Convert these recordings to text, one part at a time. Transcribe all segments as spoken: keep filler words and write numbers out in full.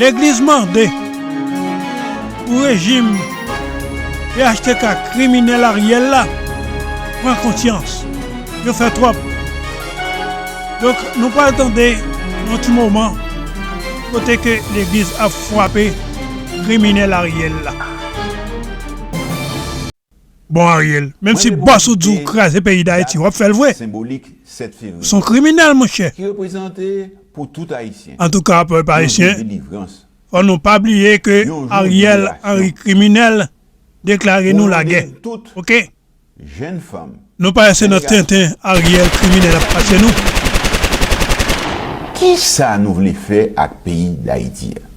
Legliz mande pou rejim P H T K kriminèl Ariel la pran konsyans. Yo fè twòp. Donk, nou pral tande yon ti moman kote ke legliz ap frape kriminèl Ariel la. Bon, Ariel, menm si bòs ou di w kraze peyi Dayiti, w ap fè l vre. Ou se yon kriminèl, monchè. Antouka, pèp ayisyen, fò nou pa bliye ke Ariel Henry kriminèl deklare nou lagè. Oke? Nou pa rete nan tenten Ariel kriminèl ap pase nou. Kisa nou vle fè ak peyi Dayiti a?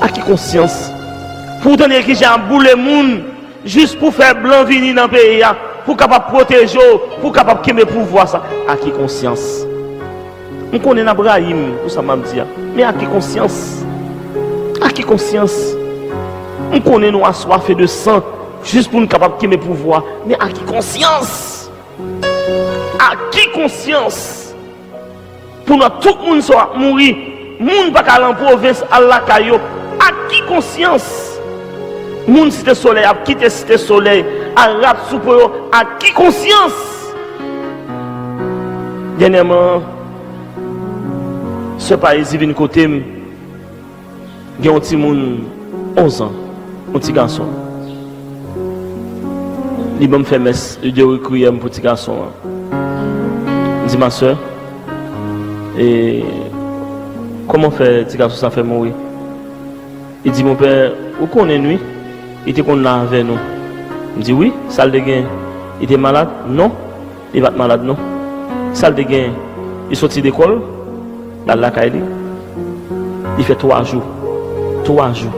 A ki konsyans? Pou w tande kijan y ap boule moun jis pou fè blan vini nan peyi a, pou w kapab pwoteje w, pou w kapab kenbe pouvwa sa. A ki konsyans? M konnen n ap rayi m pou sa m ap di a, men a ki konsyans? A ki konsyans? M konnen nou aswafe de san jis pou n kapab kenbe pouvwa, men a ki konsyans? A ki konsyans? Pandan tout moun sa yo ap mouri, moun pa ka al an pwovens al lakay yo. Ak ki konsyans? Moun Site Solèy ap kite Site Solèy al rat sou po yo. Ak ki konsyans? Dènyèman, sè Payizi vin kote m. Gen yon timoun onz an, yon ti gason. Li ban m fè mès de rekwiyèm pou ti gason an. M di, ma sè, e kòman fè ti gason sa fè mouri? Li di, mon pè, ou konnen n wi, li te konn la avè nou. M di, wi, sa l te gen? Li te malad? Non. Li pa t malad non. Sa l te genyen? Li soti lekòl, l al lakay li. Li fè twa jou. Twa jou.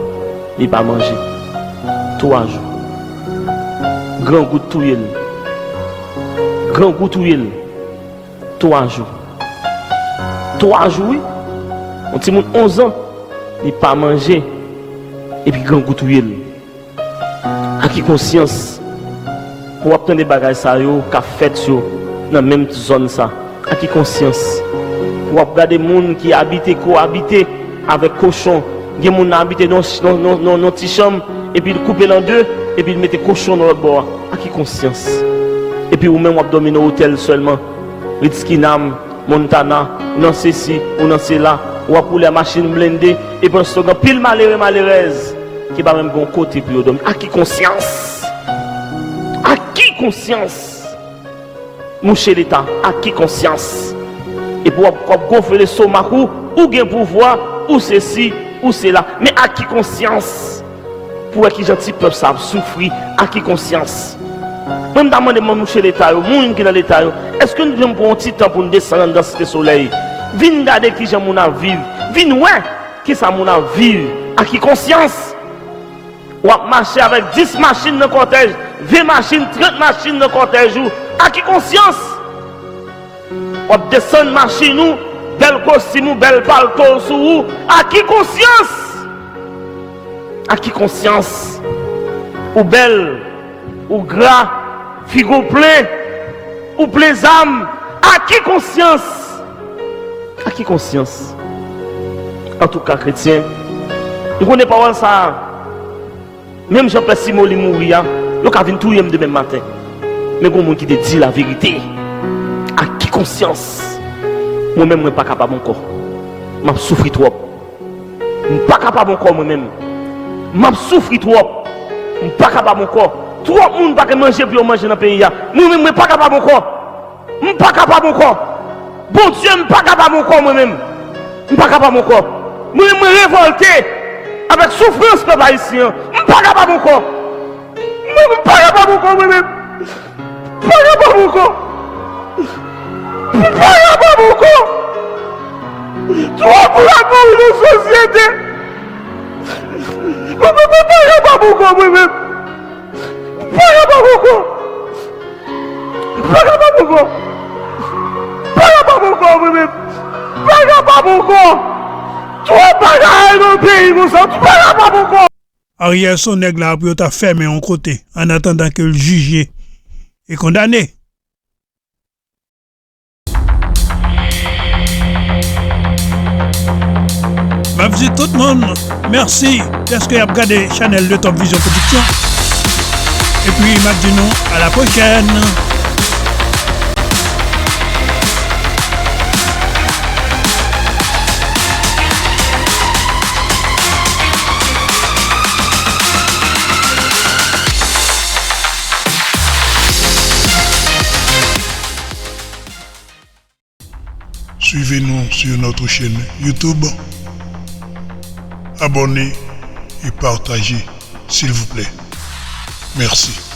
Li pa manje. Twa jou. Grangou t touye l. Grangou touye l. Twa jou. Twa jou wi. Yon timoun onz an. Li pa manje. Epi grangou touye l. Ak ki konsyans pou w ap tande bagay sa yo k ap fèt yo nan menm zòn sa? Ak ki konsyans pou w ap gade moun ki abite, ko-abite avèk kochon? Gen moun nan abite nan, nan, nan, nan, nan ti chanm, epi l koupe l an de, epi l mete kochon nan lòt bò a. Ak ki konsyans? Epi ou menm w ap dòmi nan otèl sèlman. Ritz Kinam, Montana, ou nan sesi, ou nan sela, w ap woule a machin blende, e pandan se tan gen anpil malere, malerèz ki pa menm gen yon kote pou yo dòmi. Ak ki konsyans? Ak ki konsyans? Mouche Leta, ak ki konsyans? Epi w ap, w ap gonfle lestomak ou, ou gen pouvwa, ou sesi, ou sela. Men ak ki konsyans? Pou wè kijan ti pèp sa ap soufri, ak ki konsyans? Mwen m ta mande mwen mouche Leta yo, moun ki nan Leta yo, èske nou janm pran yon ti tan pou n desann anndan Site Solèy? Vin gade kijan moun ap viv, vin wè kisa moun ap viv, ak ki konsyans? W ap mache avèk dis machin nan kòtèj, ven machin, trant machin nan kòtèj ou, ak ki konsyans? W ap desann machin ou, bèl kostim ou, bèl palto w sou ou, ak ki konsyans? Ak ki konsyans? Ou bèl, ou gra, figo plen, ou plen zam, ak ki konsyans? Ak ki konsyans? Antouka, kretyen, nou konnen pawòl sa a. Menm jan pè Simoli mouri a, yo ka vin touye m demen maten. Men gen moun ki te di laverite. Ak ki konsyans? Mwen menm, mwen pa kapab ankò. M ap soufri twòp. M pa kapab ankò, mwen menm. M ap soufri twòp. M pa kapab ankò. Twòp moun pa gen manje pou yo manje nan peyi a. Mwen menm, mwen pa kapab ankò. M pa kapab ankò. Bondye, m pa kapab ankò, mwen menm. M pa kapab ankò. Mwen menm, mwen revòlte avèk soufrans pèp ayisyen an. M pa kapab ankò. Mwen, m pa kapab ankò, mwen menm. M pa kapab ankò. M pa kapab ankò. Twòp moun ap mouri nan sosyete. Mwen, mwen, mwen pa kapab ankò, mwen menm. M pa kapab ankò. M pa kapab ankò. M pa kapab ankò, mwen menm. Pa poko. Twòp bagay nan peyi konsa. Tout bagay pa poko. Ariel se yon nèg la pou yo ta fèmen yon kote, an atandan ke l jije e kondane. M ap di tout moun mèsi dèske y ap gade chanèl Le Top Vision Production. Epi m ap di nou a la pwochèn. Suivez-nous sur notre chaîne YouTube. Abonnez et partagez, s'il vous plaît. Merci.